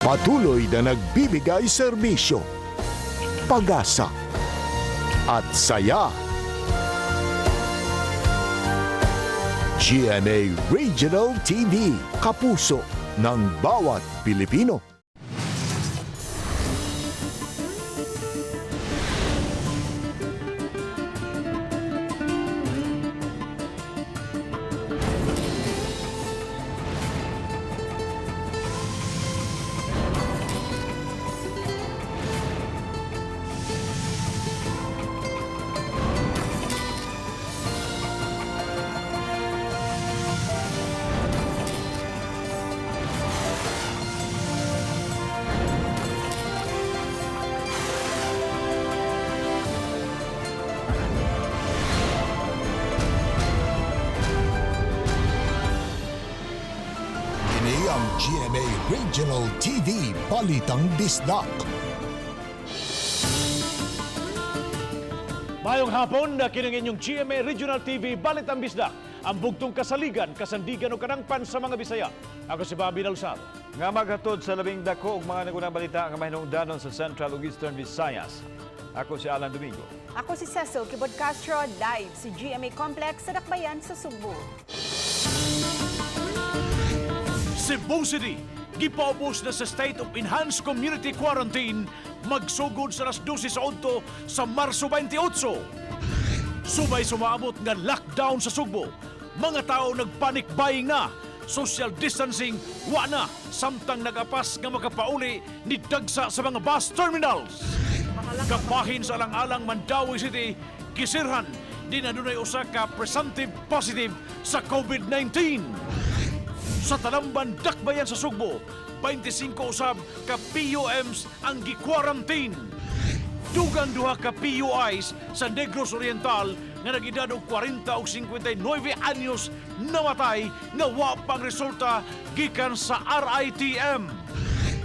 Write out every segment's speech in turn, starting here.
Patuloy na nagbibigay serbisyo, pag-asa at saya. GMA Regional TV, kapuso ng bawat Pilipino. Kini ang GMA Regional TV Balitang Bisdak. Mayong hapon na kining inyong GMA Regional TV Balitang Bisdak. Ang bugtong kasaligan, kasandigan o kanangpan sa mga Bisaya. Ako si Bobby Dalsado. Nga maghatod sa labing dako og mga nagunang balita nga mahinungdanon sa Central ug Eastern Visayas. Ako si Alan Domingo. Ako si Cecil Kibod Castro, live sa GMA Complex sa Dakbayan sa Sugbo. Cebu City, gipaubos na sa state of enhanced community quarantine magsugod sa alas 12 sa udto sa Marso 28. Subay sumaabot nga lockdown sa Sugbo. Mga tao nagpanic buying na. Social distancing wa na samtang nagapas nga makapauli ni dagsa sa mga bus terminals. Kapahin sa alang-alang Mandawi City, gisirhan di na dunay usa ka presumptive positive sa COVID-19. Sa Talamban, Dakbayan sa Sugbo, 25 usab ka PUMs ang gi-quarantine. Dugang duha ka PUIs sa Negros Oriental nga nagedad og 40 og 59 anyos namatay nga wa pang resulta gikan sa RITM.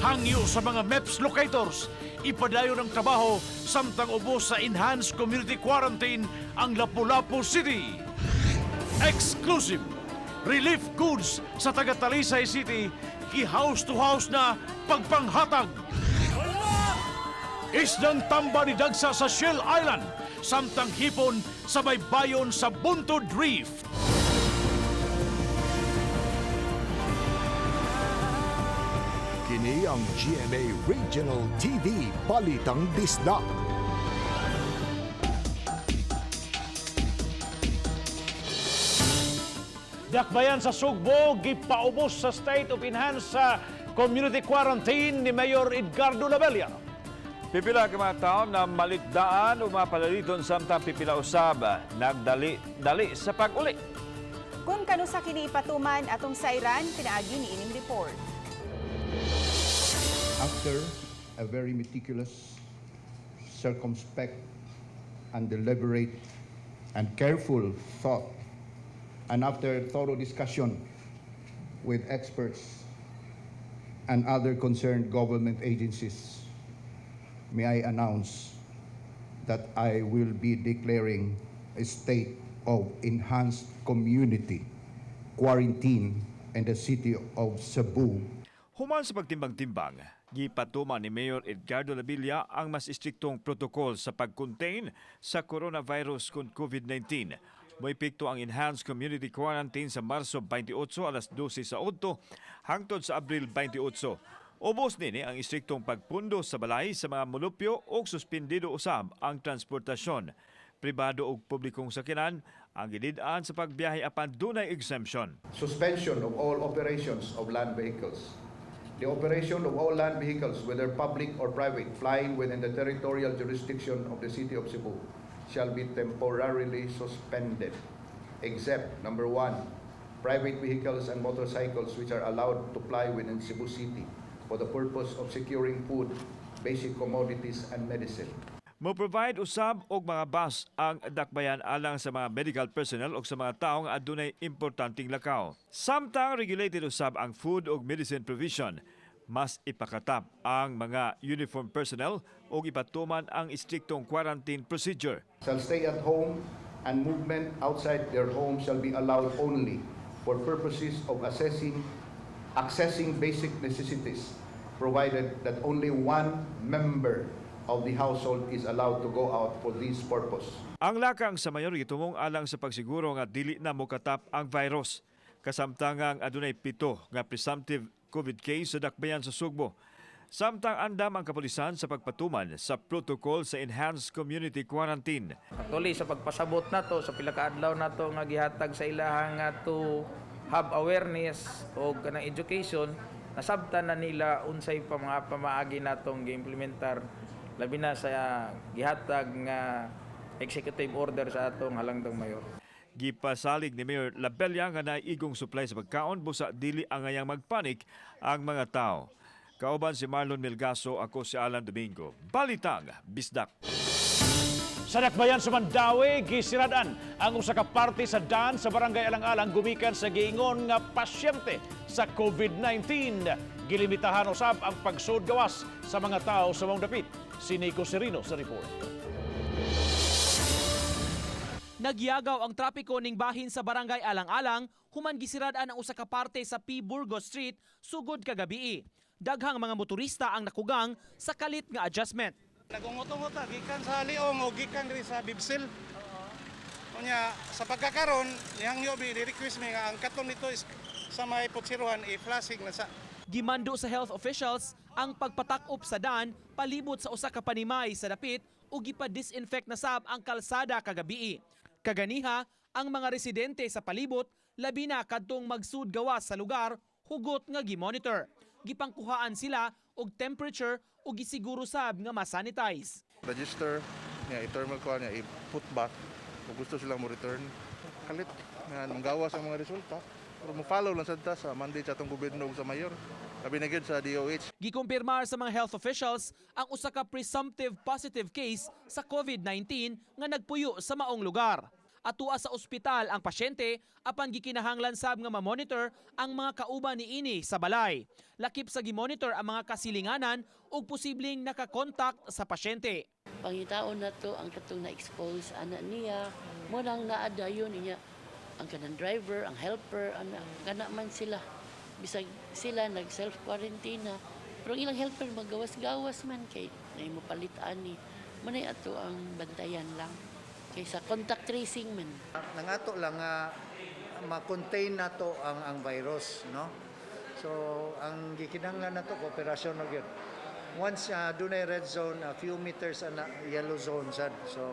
Hangyo sa mga MEPS locators, ipadayon ang trabaho samtang ubos sa enhanced community quarantine ang Lapu-Lapu City. Exclusive relief goods sa taga Talisay City, gi-house to house na pagpanghatag. Isdang tamba ni Dagsa sa Shell Island, samtang hipon sa baybayon sa Buntod Reef. Kini ang GMA Regional TV Balitang Bisdak. Dakbayan sa Sugbo, gipaubos sa state of enhanced sa community quarantine ni Mayor Edgardo Labella. Pipila ka mga tawo na malitdaan o mapalaliton samtang pipila usab nagdali-dali sa pag-uli. Kung kanusa kini ipatuman atong sairan, pinaagi ni ining report. After a very meticulous, circumspect, and deliberate and careful thought, and after thorough discussion with experts and other concerned government agencies, may I announce that I will be declaring a state of enhanced community quarantine in the city of Cebu. Human sa pagtimbang-timbang, gipatuman ni Mayor Edgardo Labilla ang mas istriktong protokol sa pag-contain sa coronavirus kon COVID-19. Moepekto ang enhanced community quarantine sa Marso 28 alas 12 sa udto hangtod sa Abril 28. Ubos nini ang istriktong pagpundo sa balay sa mga mulupyo ug suspindido usab ang transportasyon. Pribado ug publikong sakyanan ang gilid-an sa pagbiyahe apan dunay exemption. Suspension of all operations of land vehicles. The operation of all land vehicles, whether public or private, flying within the territorial jurisdiction of the city of Cebu shall be temporarily suspended, except number one, private vehicles and motorcycles which are allowed to fly within Cebu City for the purpose of securing food, basic commodities, and medicine. Mo-provide usab og mga bus ang dakbayan alang sa mga medical personnel ug sa mga tawo nga adunay importanteng lakaw. Samtang regulated usab ang food ug medicine provision, mas ipakatap ang mga uniform personnel ug ipatuman ang istriktong quarantine procedure. Shall stay at home and movement outside their home shall be allowed only for purposes of accessing basic necessities provided that only one member of the household is allowed to go out for this purpose. Ang lakang sa mayor gitumong alang sa pagsiguro nga dili na mokatap ang virus. Kasamtangang adunay 7 nga presumptive COVID case sa dakbayan sa Sugbo. Samtang andam ang kapulisan sa pagpatuman sa protocol sa Enhanced Community Quarantine. Actually, sa pagpasabot nato sa pila ka adlaw nato nga gihatag sa ilahang nga to have awareness o kanang education, nasabtan na nila unsay pa mga pamaagi natong giimplementar, labi na sa gihatag nga executive order sa atong halangdong mayor. Gipasalig ni Mayor Labella nga naigong supply sa pagkaon busa dili angayang magpanik ang mga tao. Kauban si Marlon Melgaso, ako si Alan Domingo. Balitang Bisdak. Sa dakbayan sa Mandaue, gisiradan ang usa ka parte sa daan sa Barangay Alang-Alang gumikan sa giingon nga pasyente sa COVID-19. Gilimitahan usab ang pagsud gawas sa mga tao sa maong dapit. Si Nico Serino sa report. Nagyagaw ang trapiko ning bahin sa Barangay Alang-Alang human gisirad-an ang usa ka parte sa P. Burgos Street sugod kagabii. Daghang mga motorista ang nakugang sa kalit nga adjustment. Nagungot-ungot ta gikan sa Liong o gikan diri sa Bibsil. Unya sa pagkakaron nihangyo mi request mi nga ang katon nito is sa may putsiruhan i-flashing na sa. Gimando sa health officials ang pagpatakop sa daan palibot sa usa ka panimay sa dapit ug gipa-disinfect na sab ang kalsada kagabii. Kaganiha, ang mga residente sa palibot labi na kadtong magsud gawas sa lugar hugot nga gimonitor. Gipangkuhaan sila og temperature ug gisiguro sab nga masanitize. Register niya, i-thermal ko niya, i-put back kung gusto silang mo return. Kalit nga manggawas ang mga resulta. Pero mo follow lang sad ta sa mandate sa atong gobyerno ug sa mayor. Labi na gyud sa DOH. Gikumpirmar sa mga health officials ang usa ka presumptive positive case sa COVID-19 nga nagpuyo sa maong lugar. Atua sa ospital ang pasyente apan gikinahanglan sab nga ma-monitor ang mga kauban niini sa balay. Lakip sa gimonitor ang mga kasilinganan ug posibleng nakakontak sa pasyente. Pangitaon na to ang katong na-expose ana niya mo nang naa dayon niya ang kanang driver, ang helper, ana kana man sila, bisag sila nag self quarantine na, pero ang ilang helper magawas-gawas man kay nay mo palit ani manay ato ang bantayan lang kaysa contact tracing man. Nangato lang nga ma-contain nato ang virus, no? So ang gikinahanglan nato kooperasyon na gyud. Once dunay red zone, a few meters ana yellow zone sad. So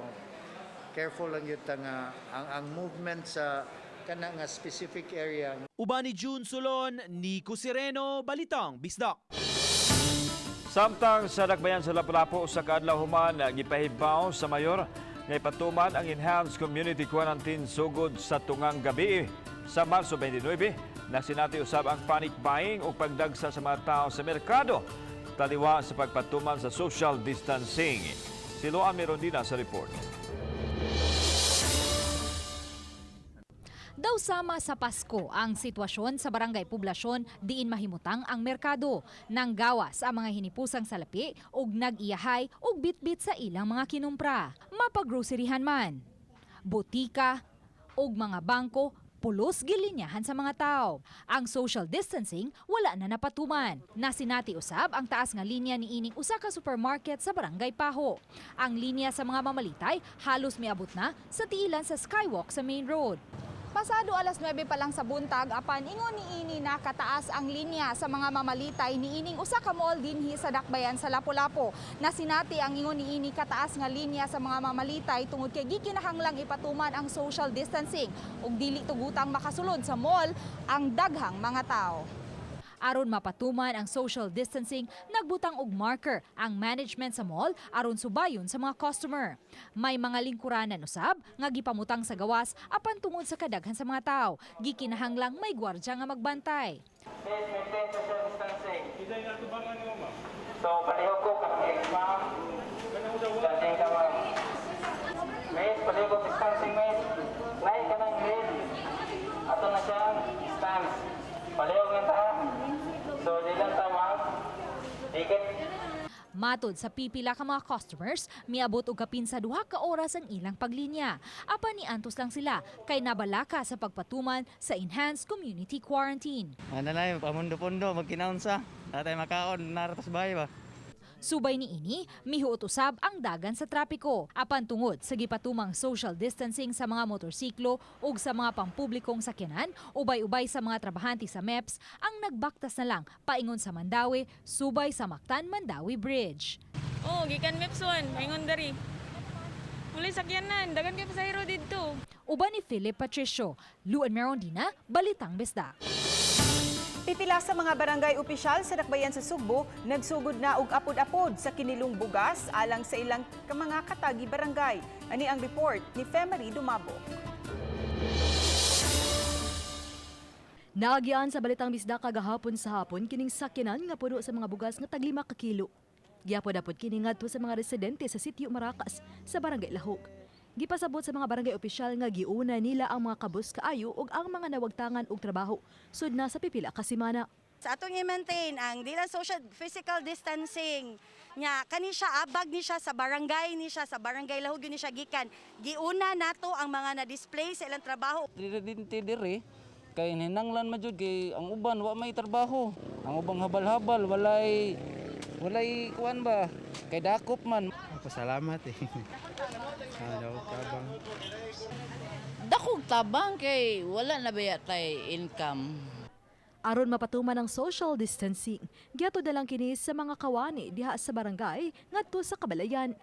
careful lang gyud ta nga ang movement sa kana nga specific area. Uban ni June Solon, Nico Sereno, Balitang Bisdak. Samtang sa dakbayan sa Lapu-Lapu sa kaadlaw human gipahibaw sa mayor nga ipatuman ang Enhanced Community Quarantine sugod sa tungang gabi sa Marso 29 na sinati usab ang panic buying o pagdagsa sa mga tao sa merkado taliwa sa pagpatuman sa social distancing. Si Loan Merondina sa report. Daw sama sa Pasko ang sitwasyon sa barangay Poblasyon diin mahimutang ang merkado. Nanggawas ang mga hinipusang salapi ug nag-iyahay og bitbit sa ilang mga kinumpra. Mapagroserihan man, botika ug mga bangko, pulos gilinyahan sa mga tao. Ang social distancing wala na napatuman. Nasinati usab ang taas nga linya niining usa ka supermarket sa Barangay Paho. Ang linya sa mga mamalitay halos miabot na sa tiilan sa skywalk sa main road. Pasado alas 9 pa lang sa buntag apan ingon niini na kataas ang linya sa mga mamalitay niining usa ka mall dinhi sa dakbayan sa Lapu-Lapu. Nasinati ang ingon niini kataas nga linya sa mga mamalitay tungod kay gikinahanglang ipatuman ang social distancing ug dili tugutang makasulod sa mall ang daghang mga tao. Aron mapatuman ang social distancing, nagbutang og marker ang management sa mall aron subayon sa mga customer. May mga lingkuranan usab nga gipamutang sa gawas apan tungod sa kadaghan sa mga tao, gikinahanglang may gwardya nga magbantay. Please maintain social distancing. So, palihog ko kang ma'am. Distancing ka, ma'am. Miss, palihog distancing, miss. Naik ka ng grade. Ato na siyang distance. Palihog nga ta. So, di lang ta, ma'am. Dikit. Matod sa pipila ka mga customers, miabot og kapin sa 2 ka oras ang ilang paglinya. Apan niantos lang sila kay nabalaka sa pagpatuman sa enhanced community quarantine. Ano na yun, pamundo-pundo, magkinaunsa. Natay makaon, naratas bahay ba? Subay niini, mihuot usab ang dagan sa trapiko. Apan tungod sa gipatumang social distancing sa mga motorsiklo ug sa mga pampublikong sakyanan, ubay-ubay sa mga trabahante sa MEPS ang nagbaktas na lang paingon sa Mandaue, subay sa Mactan Mandaue Bridge. Oh, gikan MEPS 1, ingon dari. Walay sakyanan, daghan kay pasahero didto. Uban ni Philip Patricio, Luan Merondina, Balitang Bisdak. Pipila sa mga barangay opisyal sa Dakbayan sa Sugbo nagsugod na og apod-apod sa kinilong bugas alang sa ilang mga katagi barangay. Ani ang report ni Femery Dumabo. Naagian sa Balitang Bisdak kagahapon sa hapon kining sakyanan nga puno sa mga bugas nga tag 5 ka kilo. Giapod-apod kini ngadto sa mga residente sa Sitio Maracas sa Barangay Lahog. Gipasabot sa mga barangay opisyal nga giuna nila ang mga kabus kaayo ug ang mga nawagtangan og trabaho sud na sa pipila ka semana. Sa atong i-maintain ang dila social physical distancing nya, kani siya abag ni siya sa barangay, ni siya sa Barangay Lahug ni siya gikan. Giuna nato ang mga na-display sa ilang trabaho. Residente diri kay hinanglan man jud kay ang uban wa may trabaho. Ang ubang habal-habal, walay walay kuan ba kay dakop man. Pasalamat eh. Ano, tabang. Dakog tabang kay wala na baya tay income. Aron mapatuman ang social distancing, gihatod na lang kini sa mga kawani diha sa barangay ngadto sa kabalayan.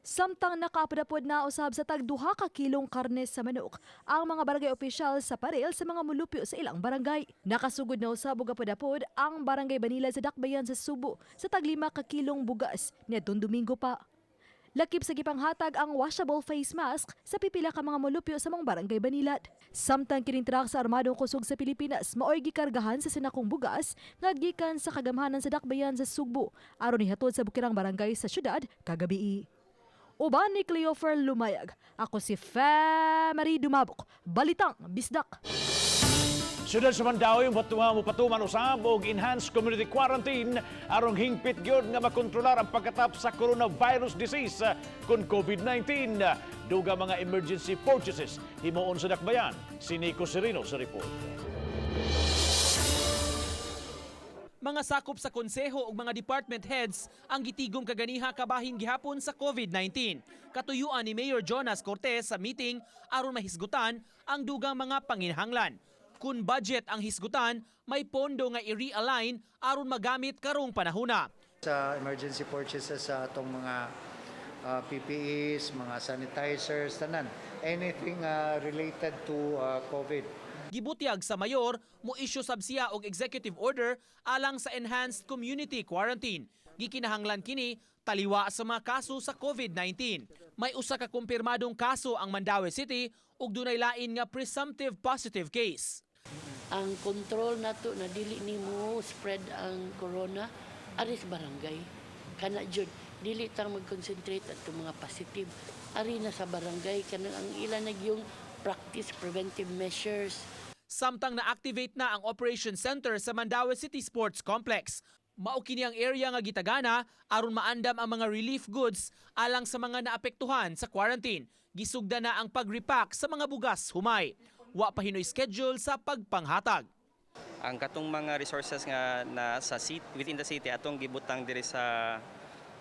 Samtang nakaapod-apod na usab sa tag 2 ka kilong karne sa manok ang mga barangay opisyal sa paril sa mga mulupyo sa ilang barangay. Nakasugod na usab og apod-apod ang Barangay Banila sa Dakbayan sa Sugbo sa tag 5 ka kilong bugas niadtong Domingo pa. Lakip sa gipanghatag ang washable face mask sa pipila ka mga molupyo sa mga barangay Banilad. Samtang kining truck sa Armadong Kusog sa Pilipinas maoy gikargahan sa sinakong bugas nga gikan sa kagamhanan sa Dakbayan sa Sugbo aron ihatod sa bukirang barangay sa syudad kagabii. Uban ni Cleofer Lumayag. Ako si Marie Dumabok. Balitang Bisdak. Siyudad sa Mandaue mopatuman usab og enhanced community quarantine aron hingpit gyud nga makontrolar ang pagkatap sa coronavirus disease kon COVID-19. Duga mga emergency purchases himuon sa dakbayan. Si Nico Serino sa report. Mga sakop sa konseho ug mga department heads ang gitigom kaganiha kabahin gihapon sa COVID-19. Katuyuan ni Mayor Jonas Cortez sa meeting aron mahisgutan ang dugang mga panginhanglan. Kung budget ang hisgutan, may pondo nga i-realign aron magamit karong panahona. Sa emergency purchases sa atong mga PPEs, mga sanitizers, tanan. Anything related to COVID. Gibutyag sa mayor, mo-issue sab siya og executive order alang sa enhanced community quarantine. Gikinahanglan kini taliwa sa mga kaso sa COVID-19. May usa ka kumpirmadong kaso ang Mandaue City ug dunay lain nga presumptive positive case. Ang control nato na dili nimo spread ang corona ari sa barangay. Kana jud dili ta mag-concentrate at mga positive ari na sa barangay, kanang ang ila nagyung practice preventive measures. Samtang na-activate na ang operation center sa Mandaue City Sports Complex. Mao kini ang area nga gitagana aron maandam ang mga relief goods alang sa mga naapektuhan sa quarantine. Gisugda na ang pag-repack sa mga bugas humay. Wa pa hinoy schedule sa pagpanghatag. Ang katong mga resources nga na sa city, within the city, atong gibutang diri sa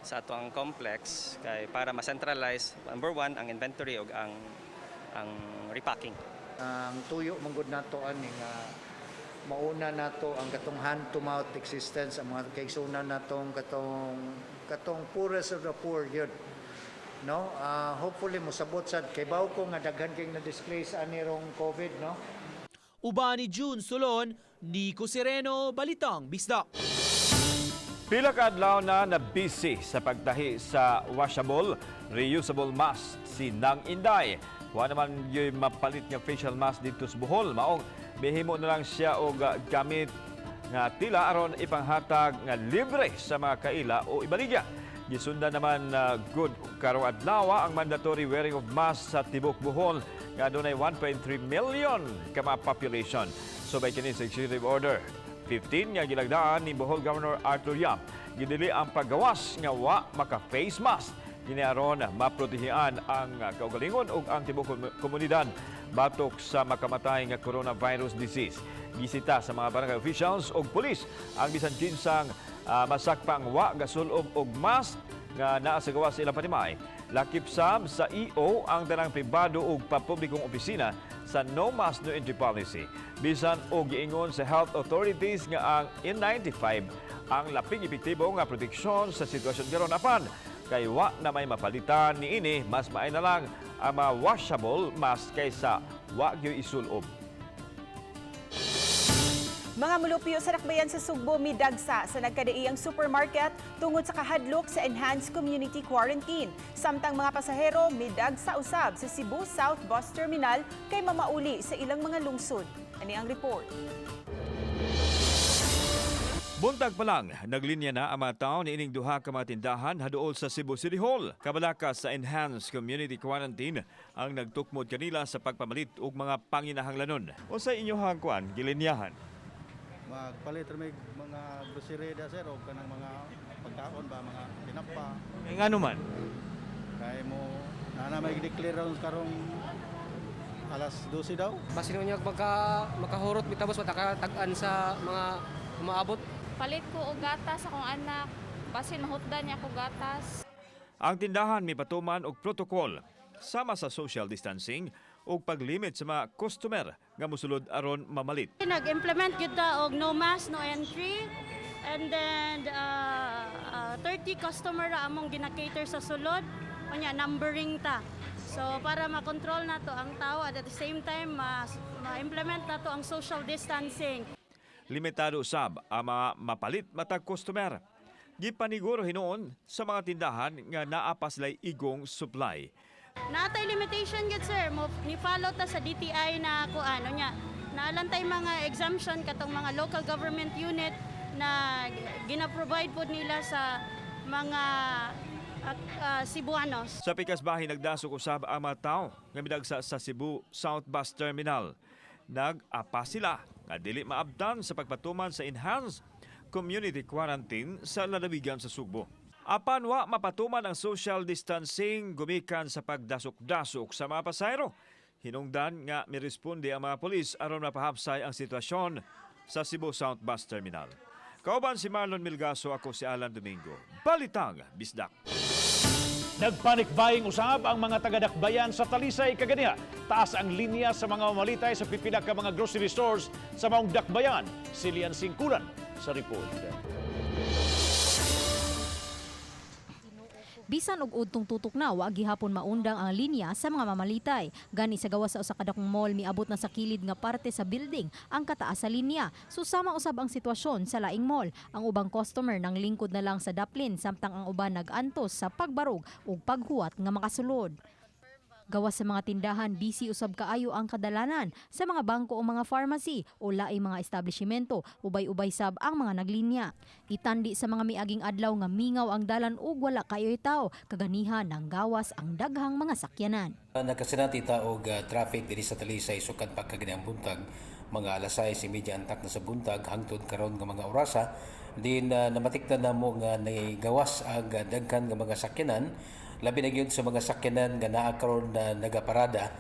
ato ang complex kay para ma-centralize, number one, ang inventory ug ang repacking. Ang tuyo manggod nato ani nga mauna nato ang katong hand to mouth existence, ang mga kaigsunan natong katong poorest of the poor gyud, no? Hopefully mosabot sad kay baw ko nga daghan kay na displace ani rong COVID, no? Uban ni June Solon, Nico Sereno, Balitang Bisdak. Pila ka adlaw na na busy sa pagtahi sa washable, reusable mask si Nang Inday. Wa naman yung mapalit nga facial mask dito sa Bohol. Maong mihimo na lang siya og gamit nga tila aron ipanghatag nga libre sa mga kaila o ibaligya. Gisundan naman gud karong adlaw ang mandatory wearing of mask sa tibok Bohol nga adunay 1.3 million ka mga population. Subay kini sa executive order 15 nga gilagdaan ni Bohol Governor Arthur Yap. Gidili ang paggawas nga wa maka face mask. Kini aron maprotehian ang kaugalingon ug ang tibuok komunidad batok sa makamatay nga coronavirus disease. Gisita sa mga barangay officials ug pulis ang bisan kinsang masakpang wa gasulob og mask nga naa sa gawas sa ilang panimay. Lakip sab sa EO ang tanang pribado ug papublikong opisina sa no mask no entry policy. Bisan og giingon sa health authorities nga ang N95 ang labing epektibo nga proteksyon sa sitwasyon karon, apan kay wa na may mapalitan niini, mas maay na lang ang mga washable mask kaysa wa gyoy isulob. Mga mulupyo sa dakbayan sa Sugbo midagsa sa nagkadaiyang supermarket tungod sa kahadlok sa enhanced community quarantine. Samtang mga pasahero midagsa usab sa Cebu South Bus Terminal kay mamauli sa ilang mga lungsod. Ani ang report. Buntag pa lang, naglinya na ang mga tao niining duha ka mga tindahan haduol sa Cebu City Hall. Kabalaka sa enhanced community quarantine ang nagtukmod kanila sa pagpamalit og mga panginahanglanon. Unsay inyohang kuan gilinyahan? Magpalit ra mig mga grocery da, sir, o kanang mga pagkaon ba, mga tinapa. Ngano man? Kay mo na may declare rounds karong alas 12 daw. Basin niya makahurot bitabos matakatag-an sa mga umaabot. Palit ko og gatas akong anak. Basin mahutdan niya ko gatas. Ang tindahan mipatuman og protocol sama sa social distancing ug paglimit sa mga customer nga mosulod aron mamalit. Nag-implement gyud ta og no mask, no entry. And then 30 customer ra among gina-cater sa sulod. Unya numbering ta. So para makontrol nato ang tao at the same time ma-implement nato ang social distancing. Limitado usab ang mga mapalit matag customer. Gipaniguro hinuon sa mga tindahan nga naa pa sila'y igong supply. Naa tay limitation gyud, sir, mo ni follow ta sa DTI na kuan nya. Naa lang tay mga exemption katong mga local government unit na gina-provide pod nila sa mga Cebuanos. Sa pikas bahin, nagdasok usab ang mga tao nga midagsa sa Cebu South Bus Terminal. Nag-apa sila nga dili maabdan sa pagpatuman sa enhanced community quarantine sa lalawigan sa Sugbo. Apan wa mapatuman ang social distancing gumikan sa pagdasok-dasok sa mga pasahero. Hinungdan nga miresponde ang mga pulis aron mapahapsay ang sitwasyon sa Cebu South Bus Terminal. Kauban si Marlon Milgaso, ako si Alan Domingo. Balitang Bisdak. Nagpanic buying usab ang mga tagadakbayan sa Talisay kaganiha. Taas ang linya sa mga mamalitay sa pipila ka mga grocery stores sa maong dakbayan. Si Lian Singkulan sa report. Bisan og udtong tutok na, wa gihapon maundang ang linya sa mga mamalitay. Gani sa gawas sa usa ka dakong mall, miabot na sa kilid nga parte sa building ang kataas sa linya. Susama usab ang sitwasyon sa laing mall. Ang ubang customer nang lingkod na lang sa daplin samtang ang uban nag-antos sa pagbarog ug paghuwat nga makasulod. Gawas sa mga tindahan, busy usab kaayo ang kadalanan sa mga bangko o mga pharmacy o laing mga establishmento, ubay-ubay sab ang mga naglinya. Itandi sa mga miaging adlaw nga mingaw ang dalan ug wala kayo'y tao, kaganiha nang gawas ang daghang mga sakyanan. Nakasinati ta og traffic diri sa Talisay sukad pa kaganihang buntag, mga alas 6:30 antak na sa buntag hangtod karon nga mga orasa din namatikdan namo nga nagawas ang daghan nga mga sakyanan, labi na gyud sa mga sakyanan nga naa karon na nagaparada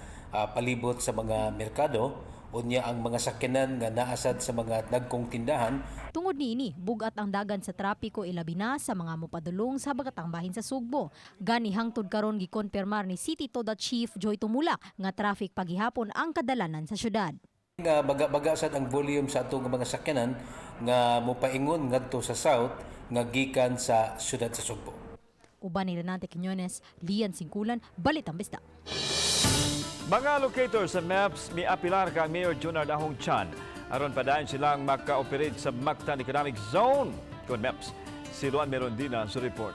palibot sa mga merkado, unya ang mga sakyanan nga naasad sa mga dagkong tindahan. Tungod niini, bugat ang dagan sa trapiko ilabi na sa mga mopadulong sa bagatang bahin sa Sugbo. Gani hangtod karon gikonfirmar ni City Toda Chief Joy Tumulak nga traffic pagihapon ang kadalanan sa syudad. Nga baga-baga sad ang volume sa atong mga sakyanan nga mopaingon ngadto sa south nga gikan sa syudad sa Sugbo. Uban ni Renante Quiñones, Lian Singkulan, Balitang Bisdak. Mga locators sa MEPS miapilar kang Mayor Junard Ahong Chan aron padayon silang maka-operate sa Mactan Economic Zone kon MEPS. Si Luan Merondina sa report.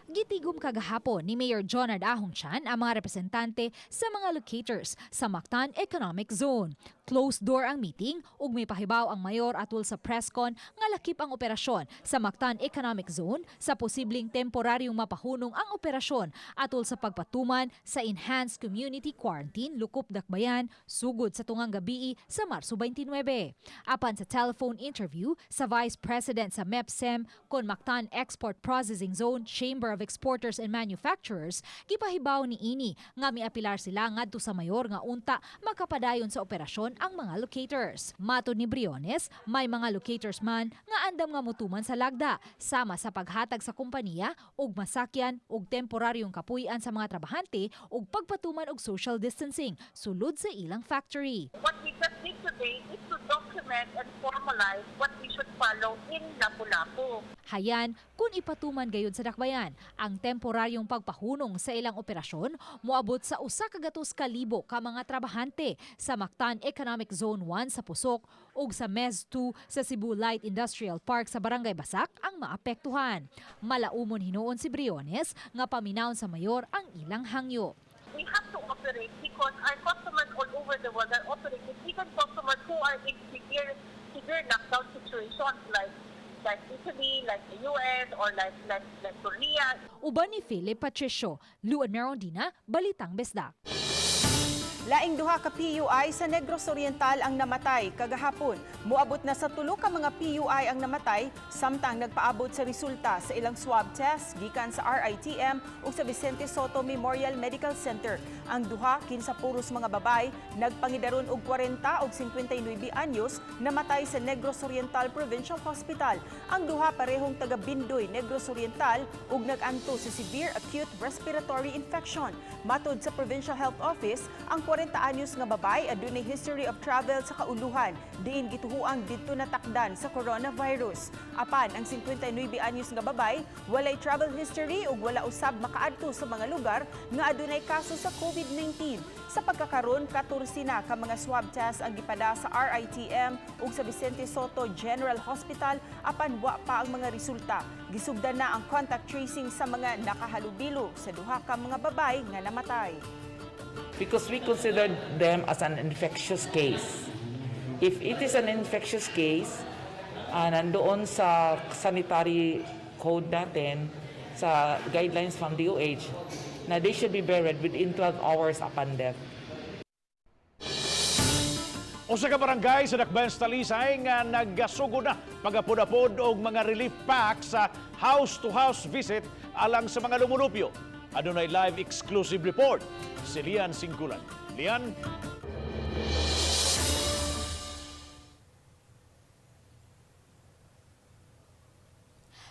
Gitigom Gipalihom kagahapon ni Mayor Jonard Ahong Chan ang mga representante sa mga locators sa Mactan Economic Zone. Closed door ang meeting ug may pahibaw ang mayor atul sa presscon nga lakip ang operasyon sa Mactan Economic Zone sa posibleng temporaryong mapahunong ang operasyon atol sa pagpatuman sa Enhanced Community Quarantine Lukop Dakbayan sugod sa tungang gabii sa Marso 29. Apan sa telephone interview sa Vice President sa MEPSEM kon Mactan Export Processing Zone Chamber of Exporters and Manufacturers, gipahibaw ni ini nga miapilar sila ngadto sa mayor nga unta makapadayon sa operasyon ang mga locators. Matod ni Briones, may mga locators man nga andam nga mutuman sa lagda sama sa paghatag sa kompanya og masakyan og temporaryong kapuy-an sa mga trabahante ug pagpatuman og social distancing sulod sa ilang factory. What we just did today is to document and formalize what we should follow in Lapu-Lapu. Hayan, kung ipatuman gayud sa dakbayan, ang temporaryong pagpahunong sa ilang operasyon moabot sa 100,000 ka mga trabahante sa Mactan Economic Zone 1 sa Pusok ug sa MEZ 2 sa Cebu Light Industrial Park sa Barangay Basak ang maapektuhan. Malaumon hinuon si Briones nga paminawon sa mayor ang ilang hangyo. We have to operate because our customers all over the world are operating, even customers who are in severe, severe lockdown situations like Italy, like the US, or like Korea. Uban ni Philip Patricio, Luan Merondina, Balitang Bisdak. Laing duha ka PUI sa Negros Oriental ang namatay kagahapon. Moabot na sa 3 ka mga PUI ang namatay samtang nagpaabot sa resulta sa ilang swab test gikan sa RITM ug sa Vicente Sotto Memorial Medical Center. Ang duha, kinsa puros mga babay, nagpangidaron og 40 ug 59 anyos, namatay sa Negros Oriental Provincial Hospital. Ang duha parehong taga Bindoy, Negros Oriental ug nag-anto sa severe acute respiratory infection. Matod sa Provincial Health Office, ang 40 anyos nga babay adunay history of travel sa kauluhan, diin gituhuang didto natakdan sa coronavirus. Apan ang 59 anyos nga babay walay travel history ug wala usab makaadto sa mga lugar nga adunay kaso sa COVID-19. Sa pagkakaron, 14 na ka mga swab test ang gipada sa RITM ug sa Vicente Sotto General Hospital apan wa pa ang mga resulta. Gisugdan na ang contact tracing sa mga nakahalubilo sa duha ka mga babay nga namatay. Because we consider them as an infectious case. If it is an infectious case, nandoon sa sanitary code natin, sa guidelines from DOH, na they should be buried within 12 hours upon death. Usa ka barangay sa Dakbayan sa Talisay nga nagsugod na pagapod-apod og mga relief packs sa house-to-house visit alang sa mga lumulupyo. Adunay live exclusive report si Lian Singkulan. Lian?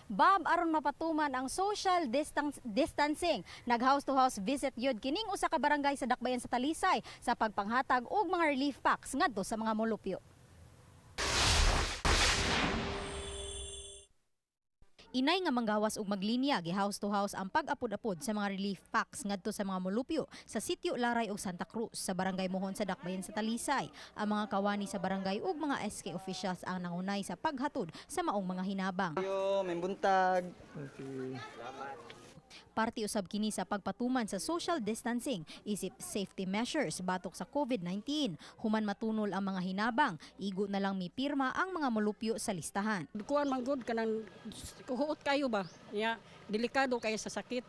Bob, aron mapatuman ang social distancing, nag house to house visit yun kining usa ka barangay sa Dakbayan sa Talisay sa pagpanghatag og mga relief packs ngadto sa mga molupyo. Inay nga manggawas og maglinya gi house to house ang pag-apod-apod sa mga relief packs ngadto sa mga molupyo sa Sitio Laray ug Santa Cruz sa Barangay Mohon sa Dakbayan sa Talisay. Ang mga kawani sa barangay ug mga SK officials ang nangunay sa paghatod sa maong mga hinabang. Yo, may buntag. Parte usab kini sa pagpatuman sa social distancing isip safety measures batok sa COVID-19. Human matunol ang mga hinabang, igo na lang mipirma ang mga molupyo sa listahan. Kuan man gud kanang kuhuot kayo ba? Nya delikado kayo sa sakit.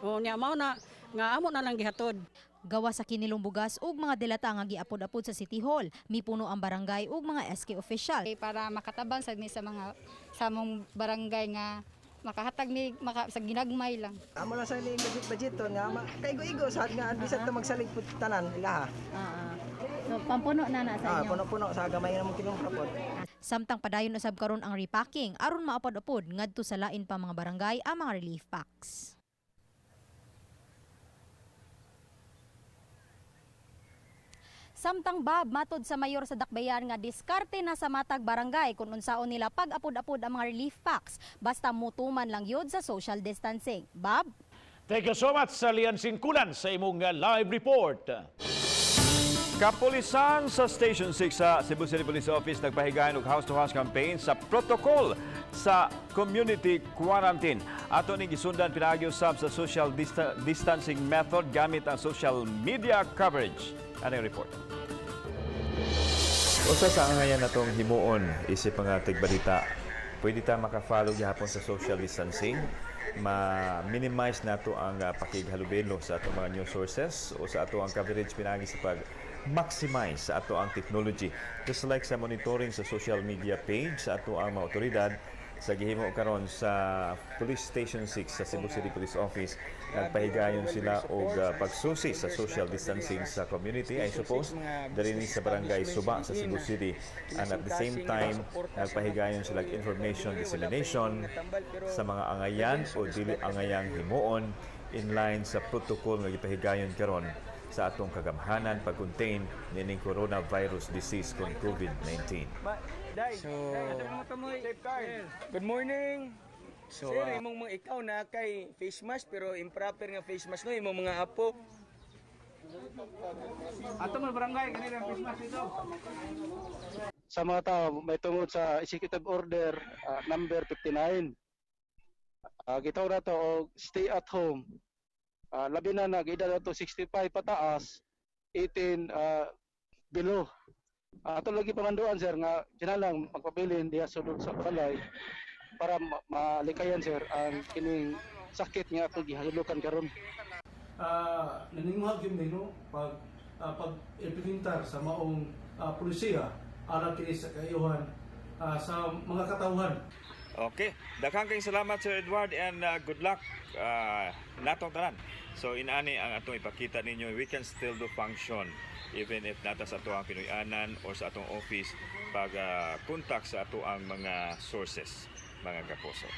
O nya mao na nga amo na lang gihatod. Gawa sa kinilong bugas ug mga delata nga giapod-apod sa City Hall, mipuno ang barangay ug mga SK official. Para makatabang sad mi sa mga sa among barangay nga makahatag mi maka, sa ginagmay lang. Amo lang sa ilang budget-budget to nga kaigo-igo sa nga bisan ta magsalig pud tanan ilaha. So pampuno na na sa inyo. Puno-puno sa gamay na mong kinumpra pod. Samtang padayon usab karon ang repacking aron maapod-apod ngadto sa lain pa mga barangay ang mga relief packs. Samtang Bob, matod sa mayor sa Dakbayan nga diskarte na sa matag barangay kung unsaon nila pag-apod-apod ang mga relief packs basta mutuman lang yun sa social distancing. Bob? Thank you so much sa Lian Singkulan sa imong live report. Kapulisan sa Station 6 sa Cebu City Police Office nagpahigayon og house-to-house campaign sa protocol sa community quarantine. Ato ni gisundan pinaagi usab sa social distancing method gamit ang social media coverage. Ano yung report? Usa sa angayan natong himuon isip mga tigbalita, pwede ta maka-follow gihapon sa social distancing, ma-minimize nato ang pakighalubilo sa atong mga news sources o sa ato ang coverage pinaagi sa pag maximize sa ato ang technology. Just like sa monitoring sa social media page sa ato ang mga otoridad sa gihimo karon sa Police Station 6 sa Cebu City Police Office, nagpahigayon sila og pagsusi sa social distancing sa community, I suppose diri ni sa Barangay Suba sa Cebu City, and at the same time nagpahigayon sila og information dissemination sa mga angayan o dili angayang himuon in line sa protocol nga gipahigayon karon sa atong kagamhanan pag-contain niining coronavirus disease kon COVID-19. So, good morning. So, Sir, imong mga ikaw na kay face mask pero improper nga face mask, no, imong mga apo. Ato man barangay kanila face mask dito. Sa mga tao may tungod sa Executive Order number 59. Gitawag nato og stay at home. Labi na nag-edad nato 65 pataas, 18 below. Ato lagi pamanduan, sir, nga kinahanglan magpabilin diha sulod sa balay para malikayan, sir, ang kining sakit nga atong gihadlokan karon. Naninguhag yun no pag implementar sa maong polisiya alang kini sa kaayuhan sa mga katawhan. Okay, daghang kayong salamat, Sir Edward, and good luck natong tanan. So inani ang atong ipakita ninyo, we can still do function even if nata sa ato ang Pinoy-anan or sa atong office pag contact sa ato ang mga sources, mga kapuso.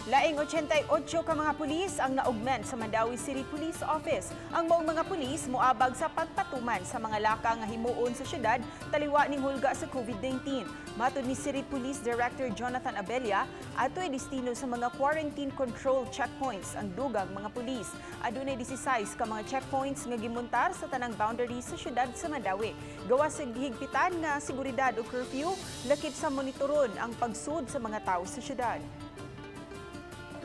Laing 88 ka mga pulis ang naugment sa Mandaue City Police Office. Ang maong mga pulis moabag sa pagpatuman sa mga laka nga himuon sa syudad taliwa ning hulga sa COVID-19. Matod ni City Police Director Jonathan Abella, ato'y destino sa mga quarantine control checkpoints ang dugang mga pulis. Adunay 16 ka mga checkpoints nga gimuntar sa tanang boundaries sa syudad sa Mandaue. Gawas sa gihigpitan nga seguridad o curfew, lakip sa monitoron ang pagsud sa mga tawo sa syudad.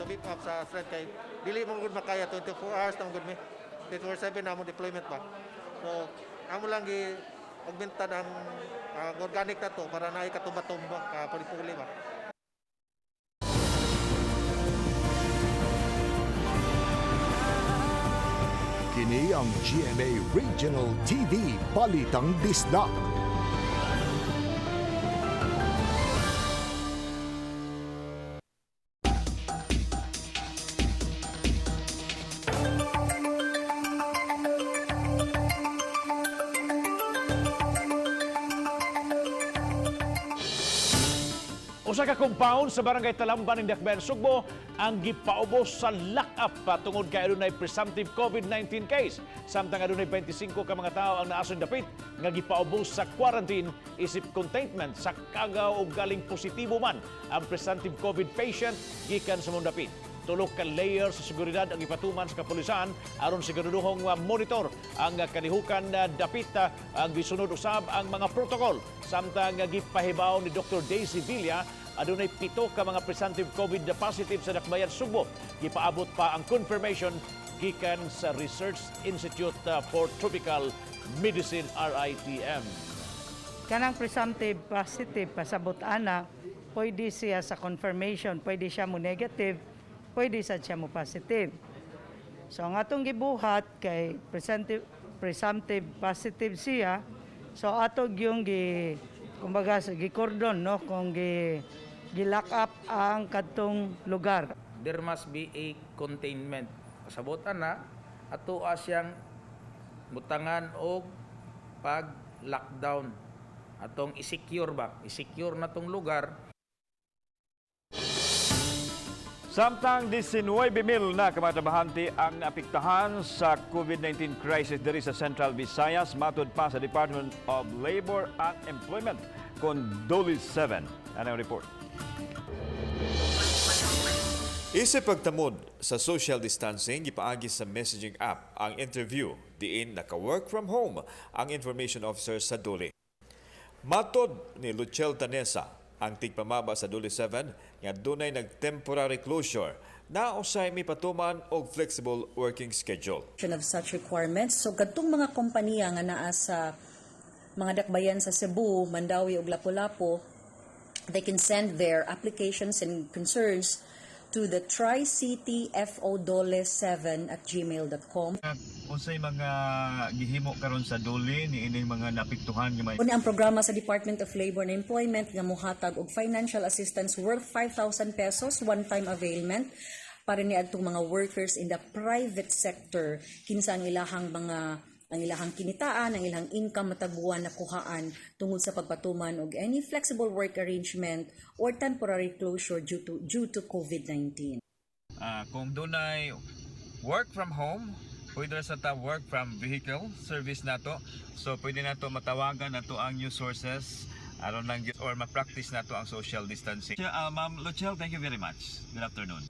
To beef up sa strength kay dili mo gud makaya 24 hours na gud mi, 24/7 na among deployment ba. So amo lang gi augmentan ang organic na to para naay katumba-tumba ka puli-puli ba. Kini ang GMA Regional TV Balitang Bisdak. Usa ka compound sa Barangay Talamban ng Dakbayan, Sugbo ang gipaubos sa lock-up tungod kay adunay presumptive COVID-19 case. Samtang adunay 25 ka mga tawo ang naason dapit nga gipaubos sa quarantine isip containment sa kagaw og galing positibo man ang presumptive COVID patient gikan sa mong dapit. Tulo ka layer sa seguridad ang ipatuman sa kapulisan aron siguraduhong monitor ang kalihukan dapit ang gisunod usab ang mga protocol. Samtang gipahibaw ni Dr. Daisy Villa, adunay 7 ka mga presumptive COVID positive sa Dakbayan, Sugbo. Gipaabot pa ang confirmation gikan sa Research Institute for Tropical Medicine, RITM. Kanang presumptive positive, pasabot ana, pwede siya sa confirmation, pwede siya mo negative, pwede sa siya mo positive. So ang atong gibuhat kay presumptive positive siya, so ato yung gi kumbaga sa gi-cordon, no, kung gi lock up ang kadtong lugar. There must be a containment. Pasabot ana, ato siyang butangan og pag lockdown. Atong i-secure ba? I-secure na tong lugar. Samtang 19,000 na ka mga trabahante ang naapektahan sa COVID-19 crisis diri sa Central Visayas, matud pa sa Department of Labor and Employment kon DOLE 7. Ano ang report? Isip pagtamod sa social distancing, gipaagi sa messaging app ang interview diin naka-work from home ang information officer sa Dole. Matod ni Luchel Tanesa, ang tigpamaba sa Dole 7 nga dunay nag-temporary closure na usay mipatuman og flexible working schedule. Of such requirements. So kadtong mga kompanya nga naa sa mga dakbayan sa Cebu, Mandaue ug Lapu-Lapu, they can send their applications and concerns to the tricityfodole7@gmail.com. Unsay mga gihimo karon sa Dole ni ining mga naapektuhan nga may Una ang programa sa Department of Labor and Employment nga mohatag og financial assistance worth ₱5,000, one-time availment para ni adtong mga workers in the private sector kinsa ang ilahang kinitaan, ang ilang income matag buwan nakuhaan tungod sa pagpatuman og any flexible work arrangement or temporary closure due to COVID-19. Kung dunay work from home, pwede ra sa ta work from vehicle service nato. So pwede nato matawagan nato ang news sources aron lang gyud or ma-practice nato ang social distancing. Ma'am Luchel, thank you very much. Good afternoon.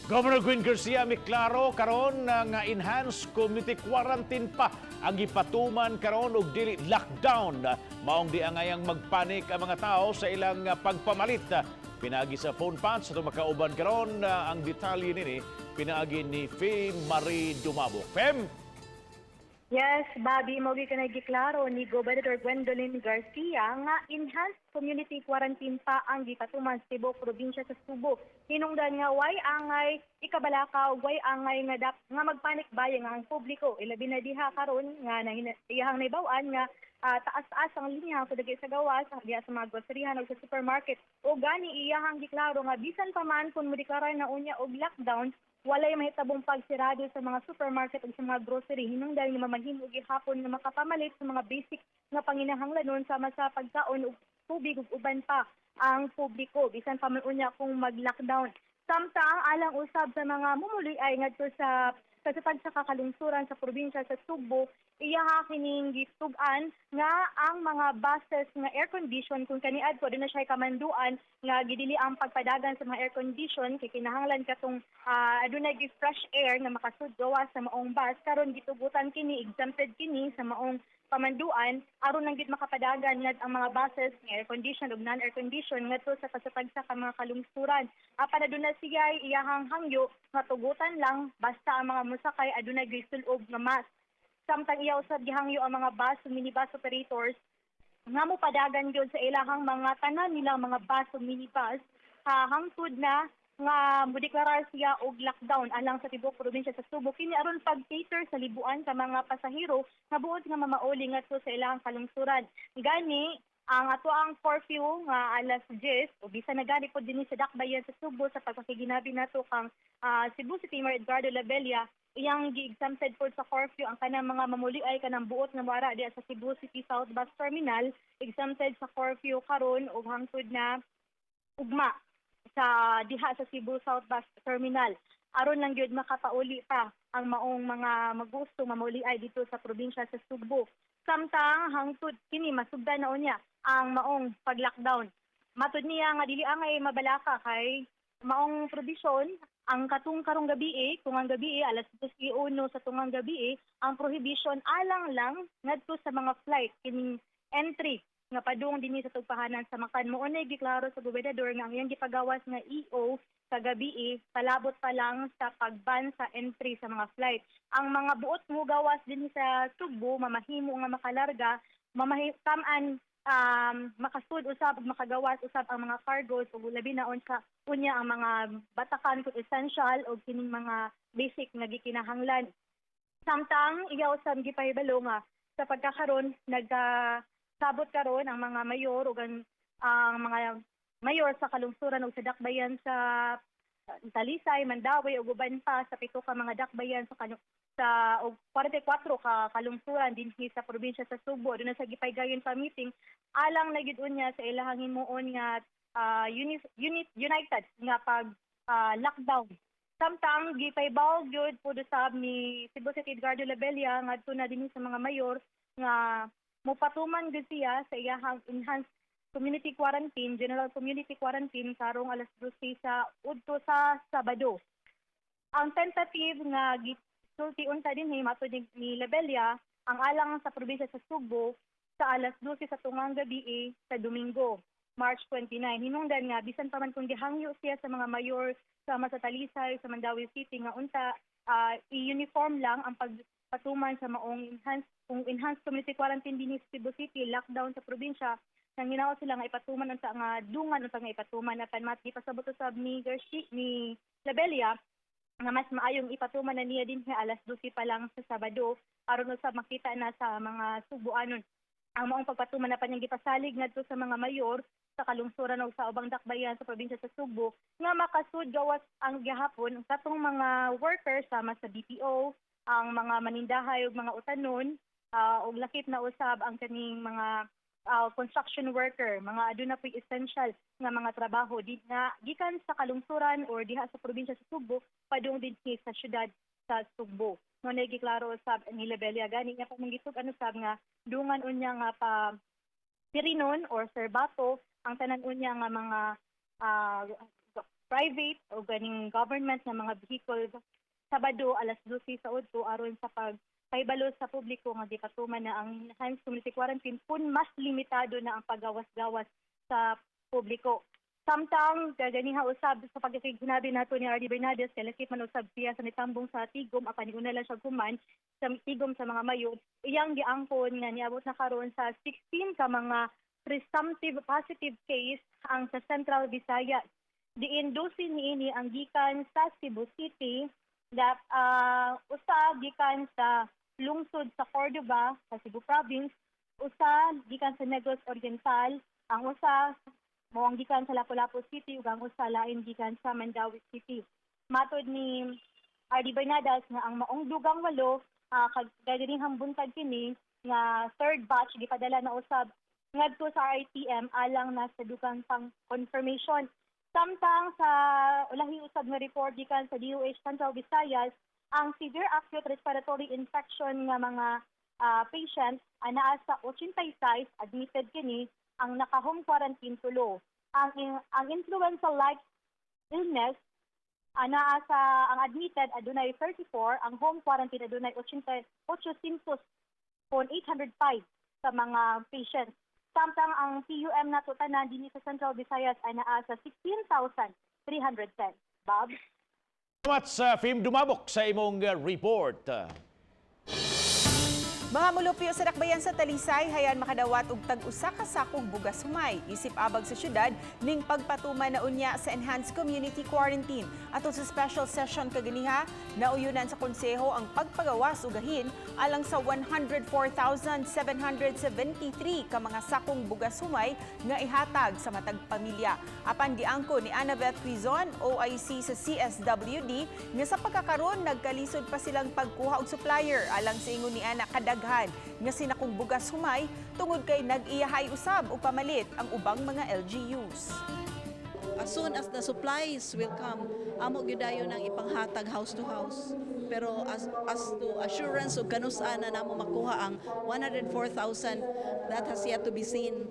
Governor Gwen Garcia miklaro karon nga enhanced community quarantine pa ang gipatuman karon og dili lockdown. Maong di angayang magpanik ang mga tao sa ilang pagpamalit. Pinaagi sa phone patch atong makauban karon ang detalye nini pinaagi ni Fem Marie Dumabo. Fem. Yes, Bobby, mao gyud kanay giklaro ni Gobernador Gwendolyn Garcia nga enhanced community quarantine pa ang gipatuman sa tibuok probinsya sa Subo. Hinungdan nga way angay ikabalaka ug way angay nga magpanic buying ang publiko. Ilabi na diha karon nga iyahang nahibaw-an nga taas-taas ang linya sa dagi sa gawas diha sa mga groceryhan ug sa supermarket. O gani iyahang giklaro nga bisan pa man kung modeklara na unya og lockdown, walay mahitabong pagsirado sa mga supermarket ug sa mga grocery, hinungdan nga mamahimo gihapon nga makapamalit sa mga basic nga panginahanglanon sama sa pagkaon ug tubig ug uban pa ang publiko bisan pa man unya kung mag-lockdown. Samtang alang usab sa mga mumuli-ay ngadto sa tagsa ka kalungsuran sa probinsya sa Sugbo, iyaha kining gitug-an nga ang mga buses nga air condition, kung kaniadto aduna siya kamanduan nga gidili ang pagpadagan sa mga air condition kay kinahanglan katong adunay fresh air nga makasud gawas sa maong bus, karon gitugutan kini, exempted kini sa maong pamanduan aron lang gid makapadagan ngad ang mga buses nga air condition ug non air condition ngadto sa pasatagsa ka mga kalungsuran. Apan aduna siya iyahang hangyo nga tugutan lang basta ang mga mosakay adunay gisul-ob nga mask. Samtang iya usab gihangyo ang mga bus ug minibus operators nga mopadagan gyud sa ilahang mga tanan nilang mga bus ug minibus hangtod na nga modeklarar siya og lockdown alang sa tibuok probinsya sa Subo, kini aron pag-cater sa libuan sa mga pasahero nga buot nga mamauli ngadto sa ilahang kalungsuran. Gani ang ato ang curfew nga alas 10 o bisan na gani pod dinhi sa dakbayan sa Subo, sa pagpakiginabi nato kang Cebu City Mayor Edgardo Labella, iyang gi-exempted pod sa curfew ang kanang mga mamuli-ay, kanang buot nga moara diha sa Cebu City South Bus Terminal, exempted sa curfew karon ug hangtod na ugma sa diha sa Cebu South Bus Terminal aron lang gyud makapauli pa ang maong mga magusto mamuli ay dito sa probinsya sa Sugbo. Samtang hangtod kini masugdan na unya ang maong pag-lockdown. Matud niya nga dili angay mabalaka kay maong provision ang katong karong gabi, kung ang gabi alas 2:01 sa tungang gabi, ang prohibition alang lang ngadto sa mga flight, kining entry nga padung dinhi sa tugpahanan sa Mactan. Mao na giklaro sa gobernador nga ang iyang gipagawas nga EO sa gabi palabot pa lang sa pagban sa entry sa mga flight. Ang mga buot mo gawas dinhi sa Sugbo mamahimo nga makalarga, mamahi tam-an makasud usab ug makagawas usab ang mga cargos ug labi na unsa unya ang mga batakan kung essential o kining mga basic nga gikinahanglan. Samtang iya usab gipahibalo nga sa pagkakaron nagkasabot karon ang mga mayor ug ang mga mayor sa kalungsuran ug sa dakbayan sa Talisay, Mandaue ug uban pa sa pito ka mga dakbayan sa og 44 ka kalungsuran dinhi sa probinsya sa Subo. Aduna sa gipaygayon pa meeting alang na gid unya sa ilahang himuon nga unit united nga pag lockdown. Samtang gipaybaw gyud pud usab ni Cebu City Edgardo Labella ngadto na dinhi sa mga mayor nga mopatuman gyud siya sa iyahang enhanced community quarantine, general community quarantine karong alas 12 sa udto sa Sabado. Ang tentative nga gisulti unta dinhi matud ni Labella, ang alang sa probinsya sa Sugbo sa alas 12 sa tungang gabi sa Domingo, March 29. Hinungdan nga bisan pa man kung gihangyo siya sa mga mayor sama sa Talisay, sa Mandaue City nga unta i-uniform lang ang pagpatuman sa maong enhanced, kung enhanced community quarantine dinhi sa Cebu City, lockdown sa probinsya, nang hinaot sila nga ipatuman unta nga dungan unta nga ipatuman, apan mat gipasabot usab ni Garcia, ni Labella, nga mas maayong ipatuman na niya dinhi alas 12 pa lang sa Sabado aron usab makita na sa mga Subuanon ang maong pagpatuman na niyang gipasalig ngadto sa mga mayor sa kalungsuran ug sa ubang dakbayan sa probinsya sa Sugbo nga makasud gawas ang gihapon katong mga workers sama sa BPO, ang mga manindahay ug mga utanon, ug lakip na usab ang kaning mga construction worker, mga aduna po'y essential nga mga trabaho di nga gikan sa kalungsuran or diha sa probinsya sa Sugbo padung dinhi sa syudad sa Sugbo. Mao na giklaro usab ni Labella, gani nga pamangitug ano sab nga dungan unya nga pa Pirinon or Serbato ang tanan unya nga mga private o ganing government nga mga vehicle Sabado alas 12 sa udto aron sa pag pahibalo sa publiko nga gipatuman na ang enhanced community quarantine kun mas limitado na ang paggawas-gawas sa publiko. Samtang gaganiha usab sa pagkakignabi nato ni RD Bernadez, kay lakip man usab siya sa nitambong sa tigom apan niuna lang siya human sa tigom sa mga mayor, iyang giangkon nga niabot na karon sa 16 ka mga presumptive positive case ang sa Central Visayas. Diin 12 niini ang gikan sa Cebu City, that usa gikan sa lungsod sa Cordova sa Cebu Province, usa gikan sa Negros Oriental, ang usa mo ang gikan sa Lapu-Lapu City ug ang usa lain gikan sa Mandaue City. Matod ni RD Bernadas nga ang maong dugang 8 kag buntag kini nga third batch gipadala na usab ngadto sa RITM alang na sa dugang pang confirmation. Samtang sa ulahi usab nga report gikan sa DOH Central Visayas, ang severe acute respiratory infection nga mga patients anaa sa 86 admitted kini, ang naka-home quarantine 3. Ang influenza-like illness anaa sa ang admitted adunay 34, ang home quarantine adunay 800 kon 805 sa mga patients. Samtang ang PUM nato tanan dinhi sa Central Visayas ay naa sa 16,310. Bob? Salamat sa Fim Dumabok sa imong report. Mga mulupyo sa dakbayan sa Talisay hayan makadawat og tag-usa ka sakong bugas humay isip abag sa syudad ning pagpatuman na unya sa enhanced community quarantine. Atol sa special session kaganiha, nauyunan sa konseho ang pagpagawas og gahin alang sa 104,773 ka mga sakong bugas humay nga ihatag sa matag pamilya. Apan giangko ni Annabeth Quizon, OIC sa CSWD, nga sa pagkakaron nagkalisod pa silang pagkuha og supplier alang sa ingon ni Ana kadaghan nga sinakong bugas humay tungod kay nag-iyahay usab og pamalit ang ubang mga LGUs. As soon as the supplies will come, amo gyud dayon ang ipanghatag house to house. Pero as to assurance og kanus-a na namo makuha ang 104,000, that has yet to be seen.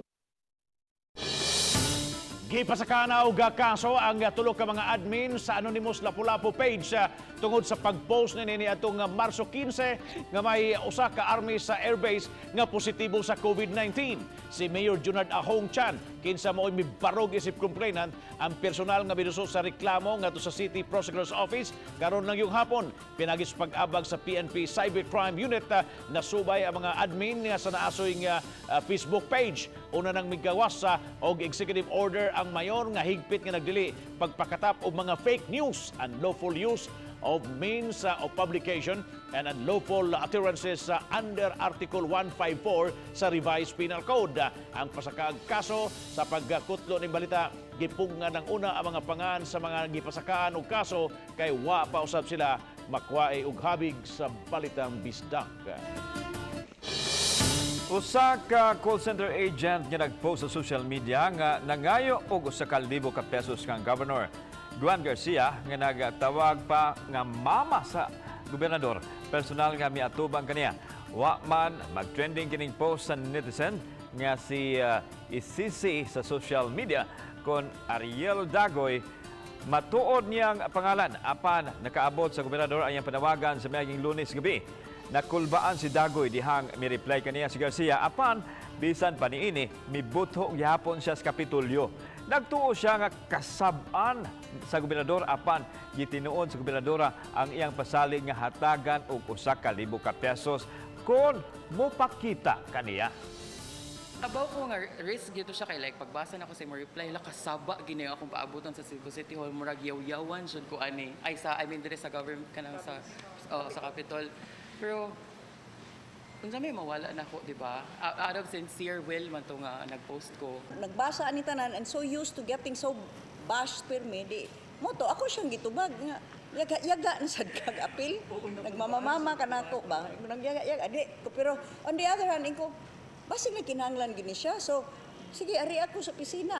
Gipasakana og kaso ang tulo ka mga admin sa Anonymous Lapu-Lapu page tungod sa pag-post ni atong Marso 15 nga may usa ka army sa airbase nga positibo sa COVID-19. Si Mayor Junard Ahong Chan kinsa mao'y mibarog isip complainant ang personal nga midusot sa reklamo ngadto sa City Prosecutor's Office karon lang yung hapon pinagi sa pag-abag sa PNP Cybercrime Unit. Nasubay ang mga admin nga sa naasoy nga Facebook page. Una nang migawas sa og executive order ang mayor nga higpit nga nagdili pagpakatap og mga fake news, unlawful use of means of publication and unlawful utterances under Article 154 sa Revised Penal Code. Ang pasakag kaso sa pagkutlo ning balita, gipungan ng una ang mga pangan sa mga gipasakaan og kaso kay wa pa usab sila makuhae og habig sa balitang bisdak. Usa ka call center agent nga nag-post sa social media nga nangayo og 1,000 ka pesos kang Governor Juan Garcia nga nagtawag pa nga mama sa gobernador. Personal nga miatubang kaniya. Wa man mag-trending kining post sa netizen. nga si isisi sa social media kon Ariel Dagoy matuod niyang pangalan apan nakaabot sa gobernador ang iyang panawagan sa miaging Lunes gabi. Nakulbaan si Dagoy dihang mi-reply kaniya si Garcia apan bisan pa niini mibutho gihapon siya sa Kapitolyo. Nagtuo siya nga kasab-an sa gobernador apan gitinuod sa gobernadora ang iyang pasalig nga hatagan og 1,000 ka pesos kon mopakita kaniya. Kabaw ko nga risk gito siya kay like pagbasa na ko sa imo reply, hala, kasaba gini akong paabuton sa Cebu City Hall, murag yaw-yawan jud ko ani, ay sa, I mean, dire sa government, kanang sa, oh, sa Capitol. Pero unsa may mawala na ko, di ba? Out of sincere will man to nga nag-post ko. Nagbasa ani tanan and so used to getting so bashed pirmi, di mo to ako siyang gitubag nga yaga yaga na sad kag apil, nagmamamama ka nako ba, nagyaga yaga di ko. Pero on the other hand, ko basig nagkinahanglan gini siya, so sige, ari ako sa opisina.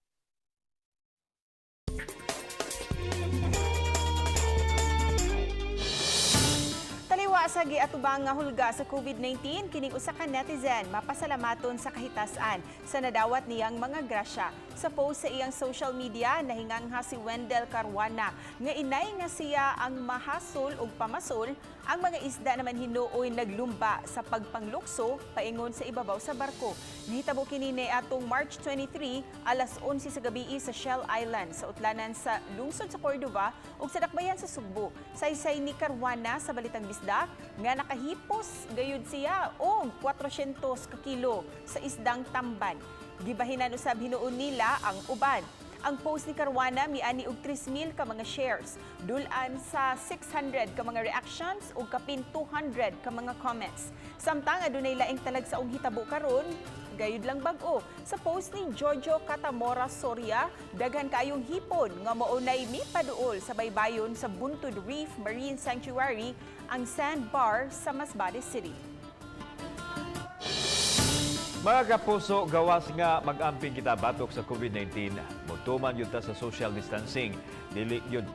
Taliwa sa giatubang nga hulga sa COVID-19, kining usa ka netizen mapasalamaton sa kahitasan sa nadawat niyang mga grasya. Sa post sa iyang social media, nahingangha si Wendell Caruana nga inay nga siya ang mahasol ug pamasol, ang mga isda naman hinuoy naglumba sa pagpanglukso paingon sa ibabaw sa barko. Nahitabo kini atong March 23 alas 11 sa gabi sa Shell Island sa utlanan sa lungsod sa Cordova ug sa dakbayan sa Sugbo. Saysay ni Caruana sa Balitang Bisdak nga nakahipos gayud siya og 400 ka kilo sa isdang tamban. Gibahinan usab hinuon nila ang uban. Ang post ni Caruana miani og 3,000 ka mga shares, dulan sa 600 ka mga reactions ug kapin 200 ka mga comments. Samtang adunay laing talagsaong hitabo karon, gayud lang bag-o. Sa post ni Jojo Catamora Soria, daghan kaayong hipon nga maunay mipaduol sa baybayon sa Buntod Reef Marine Sanctuary, ang sandbar sa Masbate City. Mga kapuso, gawas nga mag-amping kita batok sa COVID-19, mutuman yun ta sa social distancing. Dili yun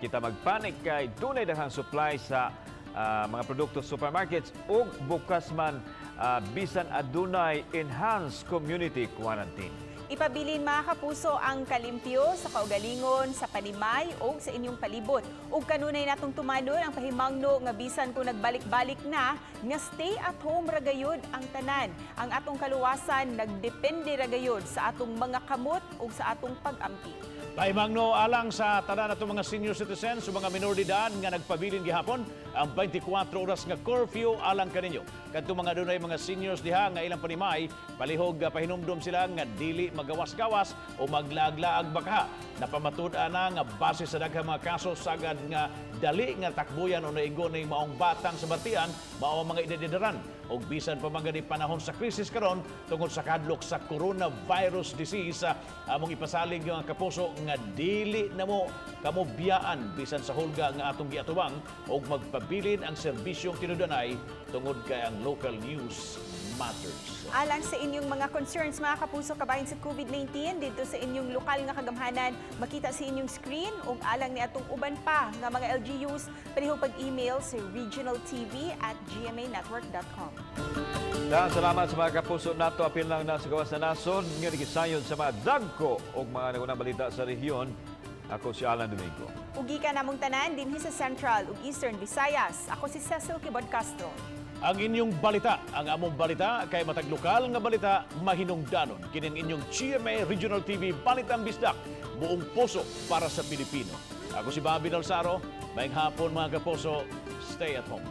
kita magpanik kay dunay daghang supply sa mga produkto sa supermarkets ug bukas man bisan adunay enhanced community quarantine. Ipabilin, mga kapuso, ang kalimpyo sa kaugalingon, sa panimay o sa inyong palibot. Ug kanunay natong tumanon ang pahimangno nga bisan kung nagbalik-balik na, nga stay at home ra gayud ang tanan. Ang atong kaluwasan nagdepende ra gayud sa atong mga kamot ug sa atong pag-ampi. Pahimangno alang sa tanan atong mga senior citizens o mga minor de edad nga nagpabilin gihapon ang 24 oras nga curfew alang kaninyo. Kadtong mga dunay mga seniors diha nga ilang panimay, palihog pahinumdom sila nga dili magawas-gawas o maglaag-laag baka. Napamatud-an na nga base sa daghang mga kaso sagad nga dali nga takbuyan o naigo ning maong batang sa batian mao ang mga edad-edaran. Og bisan pa man gani panahon sa krisis karon tungod sa kadlok sa coronavirus disease, among ipasalig mga kapuso nga dili namo kamo biyaan bisan sa hulga nga atong giatubang og magpabilin ang serbisyong tinudanay tungod kay ang local news matters. Alang sa inyong mga concerns, mga kapuso, kabahin sa COVID-19 dito sa inyong lokal nga kagamhanan, makita sa inyong screen, ug alang ni atong uban pa nga mga LGUs, palihog pag-email sa regionaltv@gmanetwork.com. Daghang salamat sa mga kapuso nato, apil lang na sa gawas na nasod nga nagisayon sa mga dagko og mga nagunang balita sa rehiyon. Ako si Alan Domingo. Ugi ka namong tanan dinhi sa Central ug Eastern Visayas. Ako si Cecil Quibod Castro. Ang inyong balita, ang among balita kay matag lokal nga balita mahinungdanon. Kini ang inyong GMA Regional TV Balitang Bisdak, buong puso para sa Pilipino. Ako si Bobby Dalsaro. Maayong hapon, mga kapuso. Stay at home.